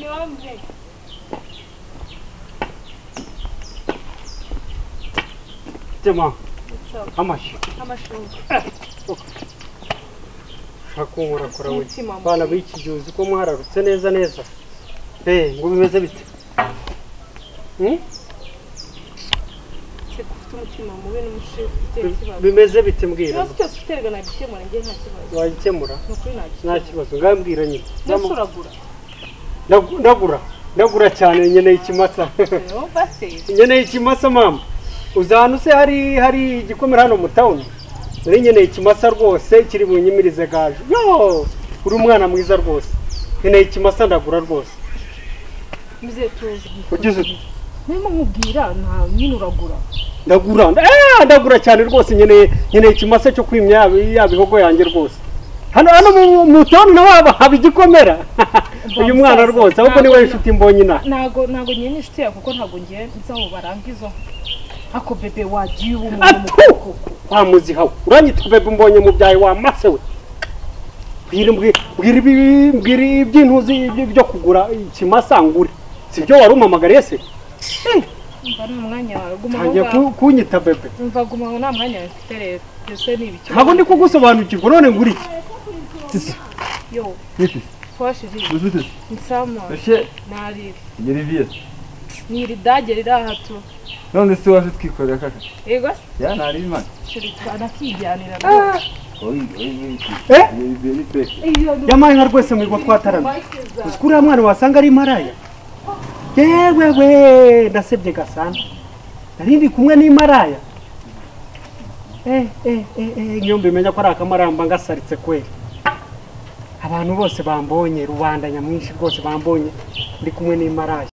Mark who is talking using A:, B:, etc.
A: Yomze.
B: Tema. Amashi.
A: Amashi.
B: Shakungura kora we. Bana b'iki gihe uzi ko mwararutse neza neza. Ngo bimeze bite?
A: Ufite umutima mubi n'umushifu ufite ikibazo.
B: Bimeze bite mbwira?
A: Ikibazo cyose ufite nagikemura njye nta kibazo.
B: Wagikemura? Nta kibazo. Ngambwira nyine.
A: Ndasura.
B: Ndagura. Ndagura cyane nkeneye ikimasa. Nkeneye ikimasa mama. Uzahanu se hari igikomera hano mu town. Nari nkeneye ikimasa rwose kiri bunyimirize gaje. Yo! Uri umwana mwiza rwose. Nkeneye ikimasa ndagura rwose.
A: Muze tuzi.
B: Ugize ute?
A: Nimo nkubwira nta nyine uragura.
B: Ndagura. Ndagura cyane rwose nkeneye ikimasa cyo kwimya ya bihogo yanjye rwose. Hano mu town naho haba igikomera. Uyu mwana rwose ahubwo niwe inshuti mbonye na.
A: Ntago ngiye n'inshuti yawe kuko ntago ngiye nzaho barangizo. Ako bebe wagiye umuntu mukoko.
B: Wa muzihawe. Uranyitwa bebe mbonye mu byaye wa mase we. Mbwira ibyintuzi byo kugura ikimasa ngure. Sibyo wari umpamagariye se?
A: Umva nta mwanya wawe guma aho ngaho.
B: Kunyita bebe.
A: Umva guma aho nta mwanya mfite rero. Byose ni ibiki.
B: Ntabwo ndi kugusobanukirwa none ngura iki?
A: Yo. Twashije. Nsama. Nariri.
C: Ngeri
A: Ni iridage riri aha tu.
C: None se waje twikorera kaka?
A: Yego.
C: Ya nari imana.
A: Shuri twanakijyanira.
B: Yamaye nka rwose mwigwa twataramye. Uzi mwana wasanga ari maraya. Yewe we ndasebye gasana. Nari ndi kumwe n'imaraya. Ngiyo mbimenya ko ari akamaramba ngasaritse kweli. Abantu bose bambonye rubanda nyamwinshi rwose bambonye ndi kumwe n'imaraya.